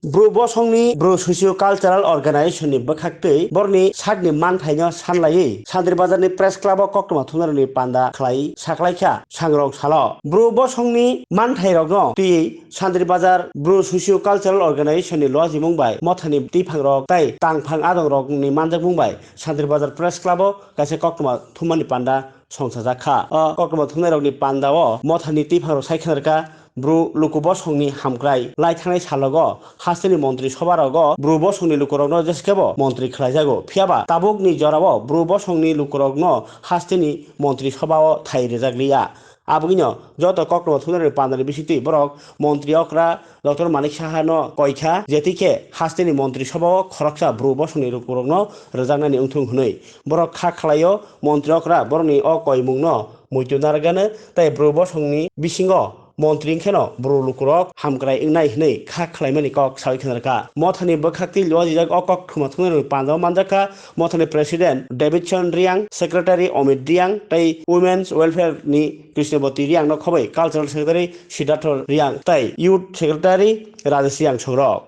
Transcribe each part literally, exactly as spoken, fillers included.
Bru bosongni Bru Socio Cultural Organization ni bwkhaktwi borokni sakni manthaino sanlaiwi Santri Bazar ni Press Club o koktwma thumnairokni panda khlai saklaikha sangrong salo. Bru bosongni manthairokno twiwi Santri Bazar Bru Socio Cultural Organization ni lojimung bai mothani twiphang rok tei tangphang adong rokni manjakmung bai Santri Bazar Press Club o kaisa koktwma thumani panda songchajak kha. O koktwma thumnairokni panda o mothani twiphang rok sai khna rwkha, Bru luku bosongni hamkrai lai thangnai salogo hasteni montri soba rogo Bru bosongni lukurokno jeskebo montri khlaijago. Phiyaba tabukni jorao Bru bosongni lukurokno hasteni montri soba o thai rwjakliya. Abogino joto koktwma thumnairokni pandani bisingtwi borok montri okra Doctor Manik Saha no koikha, jetikhe hasteni montri soba o khoroksa Bru bosongni lukurokno rwjaknani wngthung hwnwi. Borok kha khlaio, montri okra borokni o koimungno muitu narwkgano tei Bru bosongni bisingo montri wngkheno Bru lukurok hamkrai wngnai hwnwi kha khlaimani kok sawi khna rwkha. Mothani bwkhaktwi lojijak o kok thuma thumnairokni pandao manjakha mothani President Davidson Riang, Secretary Omit Riang tei Women's Welfare ni Krishnabati Riang no khoboi Cultural Secretary Siddhartho Riang tei Youth Secretary Rajesh Riang songrok.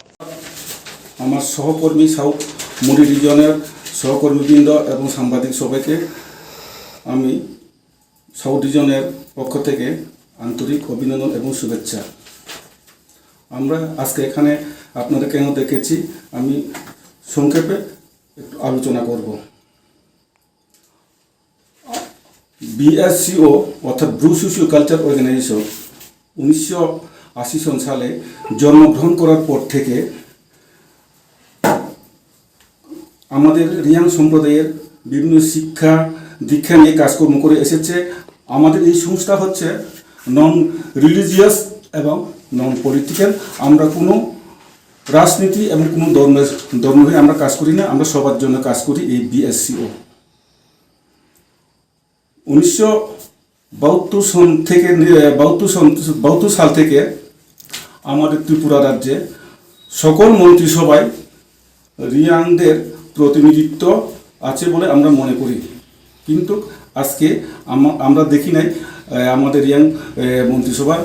আমার সহকর্মী সাউথ মুরি রিজনের সহকর্মীবৃন্দ এবং সাংবাদিক সবাইকে আমি সাউথ রিজনের পক্ষ থেকে আন্তরিক অভিনন্দন এবং শুভেচ্ছা। আমরা আজকে এখানে আপনারা কেন ডেকেছি, আমি সংক্ষেপে একটু আলোচনা করব। বিএসসিও অর্থাৎ ব্রু সোশিও কালচার অর্গানাইজেশন উনিশশো আশি সন সালে জন্মগ্রহণ করার পর থেকে আমাদের রিয়াং সম্প্রদায়ের বিভিন্ন শিক্ষা দীক্ষা নিয়ে কাজকর্ম করে এসেছে। আমাদের এই সংস্থা হচ্ছে নন রিলিজিয়াস এবং নন পলিটিক্যাল। আমরা কোনো রাজনীতি এবং কোনো ধর্মের, ধর্ম হয়ে আমরা কাজ করি না। আমরা সবার জন্য কাজ করি এই বিএসসিও। উনিশশো বাহাত্তর সন থেকে, এ, বাহাত্তর সন, বাহাত্তর সাল থেকে আমাদের ত্রিপুরা রাজ্যে সকল মন্ত্রিসভায় রিয়াংদের প্রতিনিধিত্ব আছে বলে আমরা মনে করি। কিন্তু আজকে আমা-, আমরা দেখি নাই, এ, আমাদের রিয়াং, এ, মন্ত্রিসভার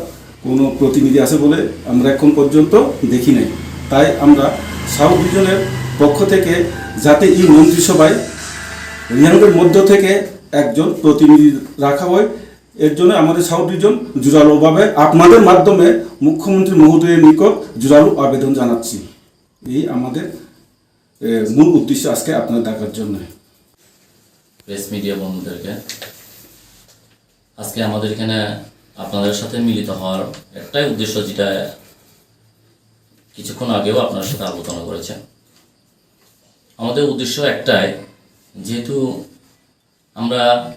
কোনো প্রতিনিধি আছে বলে আমরা এখন পর্যন্ত দেখি নাই। তাই আমরা সাউথ রিজনের পক্ষ থেকে যাতে এই মন্ত্রিসভায় রিয়াংদের মধ্য থেকে একজন প্রতিনিধি রাখা হয়, এর জন্য আমাদের সাউথ রিজন জোরালোভাবে আপনাদের মাধ্যমে মুখ্যমন্ত্রী মহোদয়ের নিকট জোরালো আবেদন জানাচ্ছি। এই আমাদের, এ, মূল উদ্দেশ্য আজকে আপনাদের ডাকার জন্য। প্রেস মিডিয়া বন্ধুদেরকে, আজকে আমাদের এখানে আপনাদের সাথে মিলিত হওয়ার একটাই উদ্দেশ্য, যেটা কিছুক্ষণ আগেও আপনার সাথে আলোচনা করেছেন। আমাদের উদ্দেশ্য একটাই, যেহেতু আমরা,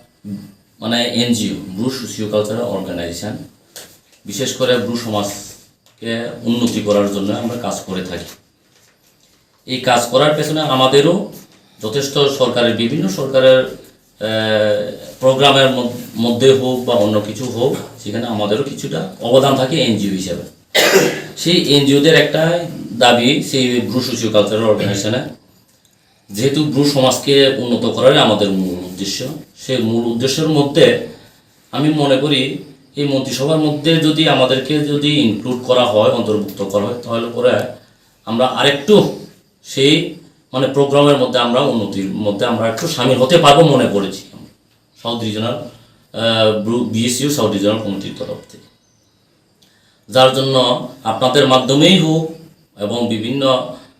মানে, NGO, Bru socio cultural organisation, বিশেষ করে ব্রু সমাজকে উন্নতি করার জন্য আমরা কাজ করে থাকি। এই কাজ করার পেছনে আমাদেরও যথেষ্ট সরকারের বিভিন্ন সরকারের, আহ, প্রোগ্রামের মধ-, মধ্যে হোক বা অন্য কিছু হোক, সেখানে আমাদেরও কিছুটা অবদান থাকে এনজিও হিসাবে। সেই এনজিওদের একটা দাবি, সেই ব্রু সোশিও কালচারাল অর্গানাইজেশনে যেহেতু ব্রু সমাজকে উন্নত করাই আমাদের মূল উদ্দেশ্য, সেই মূল উদ্দেশ্যের মধ্যে আমি মনে করি এই মন্ত্রিসভার মধ্যে যদি আমাদেরকে যদি ইনক্লুড করা হয়, অন্তর্ভুক্ত করা হয়, তাহলে পরে আমরা আরেকটু সেই, মানে, প্রোগ্রামের মধ্যে আমরা উন্নতির মধ্যে আমরা একটু সামিল হতে পারবো মনে করেছি আমরা সাউথ রিজনাল, আহ, ব্রু-, বিএসইউ সাউথ রিজনাল কমিটির তরফ থেকে। যার জন্য আপনাদের মাধ্যমেই হোক এবং বিভিন্ন,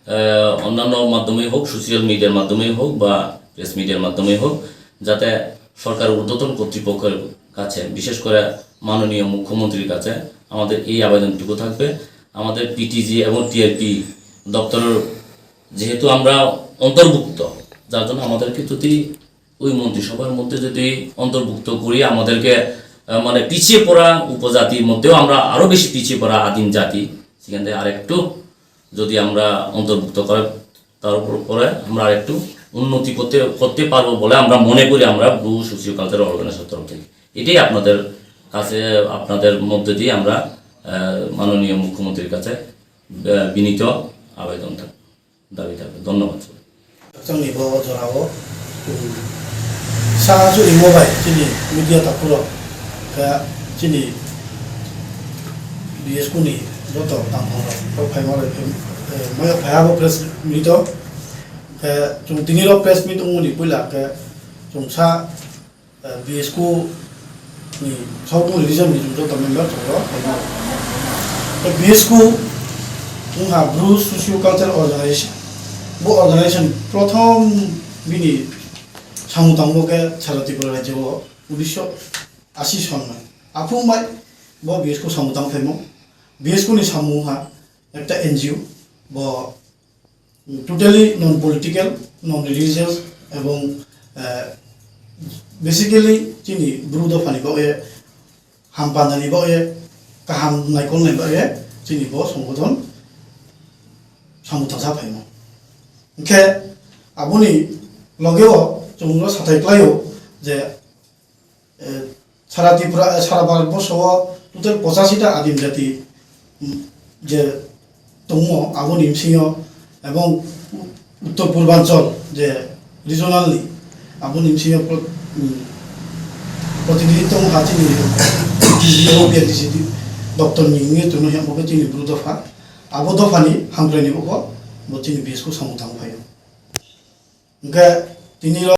আহ, অন্যান্য মাধ্যমেই হোক, সোশ্যাল মিডিয়ার মাধ্যমেই হোক বা প্রেস মিডিয়ার মাধ্যমেই হোক, যাতে সরকার ঊর্ধ্বতন কর্তৃপক্ষের কাছে, বিশেষ করে মাননীয় মুখ্যমন্ত্রীর কাছে আমাদের এই আবেদনটুকু থাকবে। আমাদের পিটিজি এবং টিআরপি দপ্তরের যেহেতু আমরা অন্তর্ভুক্ত, যার জন্য আমাদেরকে যদি ওই মন্ত্রিসভার মধ্যে যদি অন্তর্ভুক্ত করি, আমাদেরকে, আহ, মানে, পিছিয়ে পড়া উপজাতির মধ্যেও আমরা আরো বেশি পিছিয়ে পড়া আদিম জাতি, সেখান থেকে আরেকটু যদি আমরা অন্তর্ভুক্ত করে, তার উপর করে আমরা আরেকটু উন্নতি করতে, করতে পারবো বলে আমরা মনে করি, আমরা ব্রু সোশিও কালচারাল অর্গানাইজেশন তরফ থেকে। এটাই আপনাদের কাছে, আপনাদের মধ্যে দিয়ে আমরা, আহ, মাননীয় মুখ্যমন্ত্রীর কাছে, আহ, বিনীত আবেদন থাকবে। দাবি থাকবে। ধন্যবাদ সবাই। Chwngni bo jorao, um, sa chwngni mobile chini media takhurok, khe chini B S Q ni joto tangphang rok, rok phai ma rok, Maya phaya bo press meet o, khe chwng tini rok press meet wngmani puila khe chwng sa, eh, B S K ni Saukung region ni chwng joto member chwng rok. Khe B S K wngkha Bru Socio Cultural Organization. Bo organization prothom bini samung tangmo khe sara Tripura rajyo o unisho ashi son mai. Aphung bai bo B S K samung tang phaimo. B S K ni samung ha ekta N G O, bo totally non political, non religious, ebong, eh, basically chini Bru dophani bagwi, hampandani bagwi, kaham naikolnai bagwi chini bo songodhon samung tangsa phaimo. Hwnkhe aboni logeo chwngno sathai klaio je, eh, sara Tripura, eh, sara Bharat borso o total pochashi ta adim jati, mm, je tongmo, aboni bisingo ebong uttor purbanchal je regional ni, aboni bisingo pro-, mm, protinidhitto wngkha chini B D C doptor ni wngwi tongno hwnba khe chini Bru dopha. Abo dophani hamkraini uko bo chini B S K samung tang phaio. Hwnkhe tini